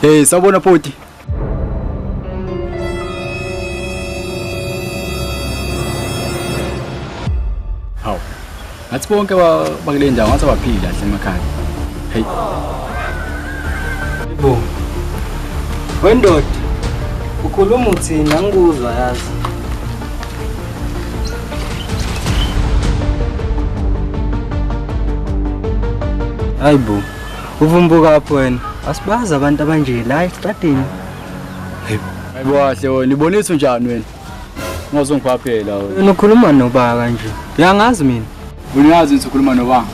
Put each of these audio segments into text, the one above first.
Hey, sawubona bhuti. Hawu. Ngathi bonke bakule ndawo ngathi abaphili kahle emakhaya. Hey. Bo. Wendoda. Ukhuluma uthini angikuzwa yazi. Hayibo. Uvumbuka apho wena. Asibazi abantu abanje la estradini. Hayibo kahle wena, ibonisa unjani wena? Ungazongiphaphela wena. Wena ukhuluma noba kanje. Uyangazi mina. Uyazi ukuthi ukhuluma noba?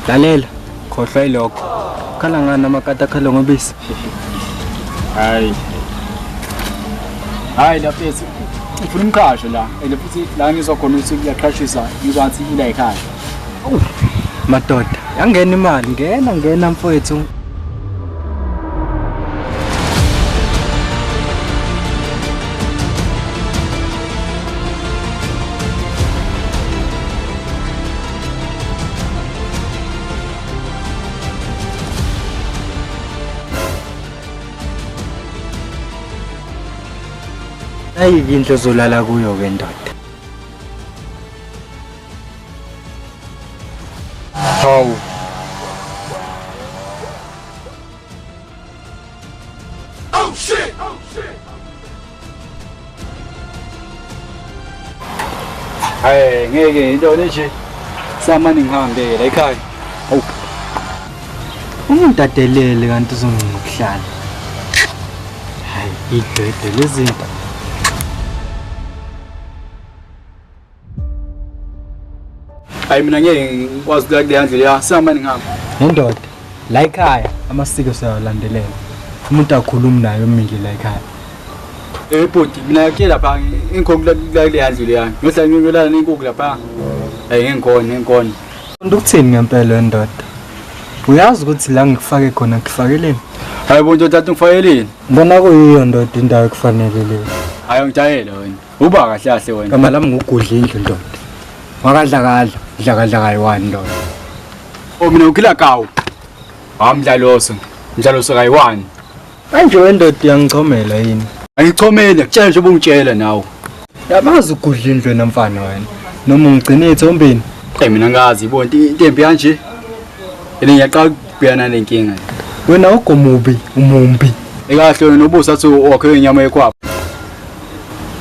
Lalela, khohlwa ilokho. Khala ngani amakati akhala ngobisi? Hayi. Hayi la mfethu. Ngifuna umqasho la. And futhi la ngizwa khona ukuthi kuyaqashisa, ngizwa ngathi ila ekhaya. Madoda, yangena imali, ngena ngena mfowethu. Ayike indlu ozolala kuyo ke ndoda. Hawu. Hayi ngeke into nje. Samane ngihambe la ekhaya. Hawu. Umuntu adelele kanti uzoncenga ukuhlala. Hayi, idwedwe lezinto. Hayi mina ngeke ngikwazi ukuya kule ndlu leya. Samane ngihambe. Nendoda, la ekhaya amasiko siyawalandelela. Umuntu akhulumi naye umile la ekhaya. Eh bhuti mina ngiyakutshela lapha inkhona kule ndlu leya. Ngiyohlala ngiyolala nenkukhu lapha. Hayi ngikhona ngikhona. Umuntu ukuthini ngempela wendoda? Uyazi ukuthi la ngikufake khona ngikufakeleni? Hayi bo ndoda ngifakeleni. Ngibona kuyiyo ndoda indawo ekufanele le. Hayi ngijayele wena. Uba kahle kahle wena. Gama lami ngugudla indlu ndoda. Wakadla kadla, dla kadla kayi-one ndoda. Oh mina ukhila kawu. Hayi mdlaloso. Mdlaloso kayi-one. Manje wendoda uyangichomela yini? Angichomele, kutshela nje ubungitshela nawe. Yabazi ugudla indlu wena mfana wena. Noma ungigcine ethombeni. Hey mina ngazi yibona into embi kanje. Yena ngiyaqala ukubhekana nenkinga. Wena ugomubi, umumbi. Ekahle wena ubusa athi wakhe inyama yekhwapha.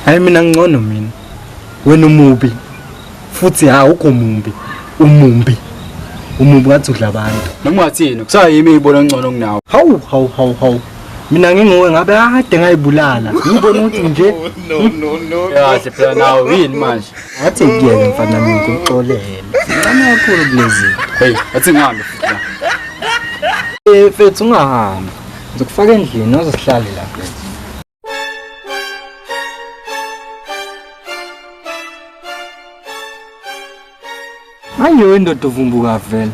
Hayi mina ngcono mina. Wena umubi. Futhi ha ugomubi, umumbi. Umubi ngathi udla abantu. Noma ungathini, kusayimi ngibona ngcono kunawe. Hawu hawu hawu hawu. Mina nginguwe ngabe kade ngayibulala. Ngibona ukuthi nje Kahle phela nawe yini manje? ngathi kuyena mfana mina ngikuxolele. Ncane kakhulu kulezi. Hey, athi ngihambe futhi la. Eh mfethu ungahambi. Ngizokufaka endlini uzosihlale la mfethu. Manje wendoda uvumbuka vele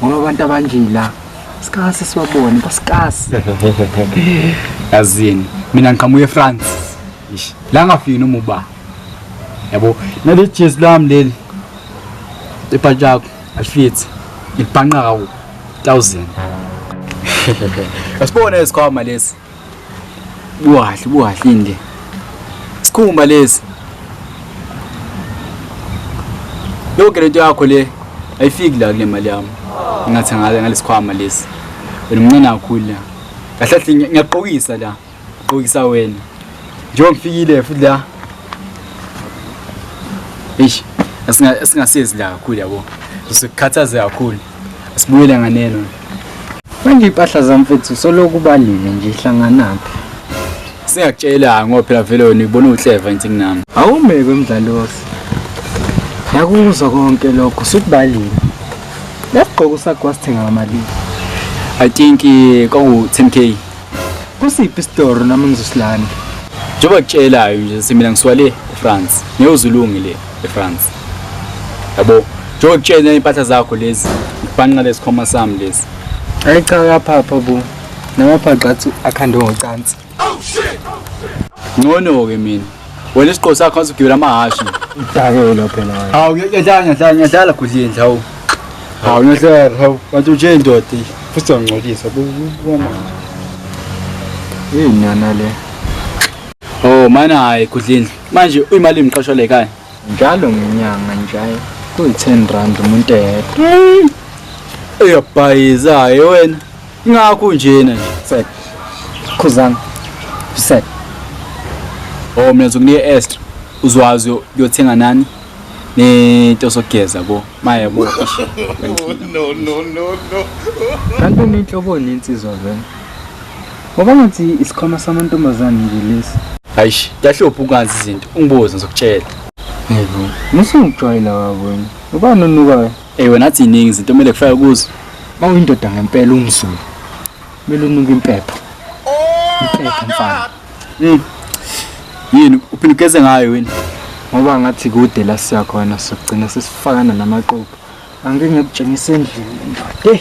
ngoba abantu abanje la sikase siwabone basikase. Yazini, mina ngiqhamuka eFrance. Ish, la ngafiki noma uba. Yabo, nale jezi lami leli. Ibhantshi yakho alifithi. Ngibhanqa kawu 1000. Asibone isikhwama lesi. Bukahle, bukahle inde. Sikhumba lesi. Yonke lento yakho le ayifiki la kule mali yami. Ngathi ngale ngalesikhwama lesi. Wena umncane kakhulu la. Kahle kahle ngiyaqokisa la. Qokisa wena. Njengoba ngifikile futhi la. Eish, asingasezi la kakhulu yabo. Sikhathaze kakhulu. Asibuyele nganeno. Manje impahla zami mfethu soloku ubalile nje ihlanganaphi? Singakutshela ngoba phela vele wena ubona uhleva into kunami. Awumeke umdlalosi. Ngiyakuzwa konke lokho sukubalile. Lesigqoko sakho wasithenga ngamalini? I think kwaku 10k. Kusiphi isitoro nami ngizosilanda? Njengoba kutshelayo nje simina ngisuka le eFrance. Ngeke uzulunge le eFrance. Yabo, njengoba kutshela impahla zakho lezi, ngibhanqa lesikhwama sami lesi. Hayi cha uyaphapha bo. Namaphaqa athi akhandwe ngocansi. Ngcono ke mina. Wena isigqoko sakho azugibela amahhashi. Udakelo phela wena. Hawu ngiyadlala ngiyadlala ngiyadlala gudlindla hawu. Hawu ngiyadlala hawu. Kanti nje indoda futhi uyangcolisa buka manje. Yini yona le? Oh mana hayi Gudlindlu. Manje uyimali imqashwa le ekhaya. Njalo ngenyanga nje hayi kuyi-10 rand umuntu eyedwa. Uyabhayiza hayi wena. Ingakho unjena nje. Set. Khuzani. Set. Oh mina ngizokunika extra. Uzwazi uyothenga nani? Nento sokugeza bo. Maye bo. No, no, no, no. Kanti unenhloboni insizwa vele. Ngoba ngathi isikhwama samantombazane nje lesi. Hayish, kuyahlupha ungazi izinto. Ungibuze ngizokutshela. Yebo. Musungijwayela wabona. Ubani onukayo? Ey wena athi iningi izinto kumele kufake kuzo. Mawuyindoda ngempela umZulu. Kumele unuke impepho. Impepho mfana. Yini uphinde ugeze ngayo wena? Ngoba ngathi kude la siya khona sogcina sesifakana namaqoqo. Angike ngikutshengisa endlini ndoda.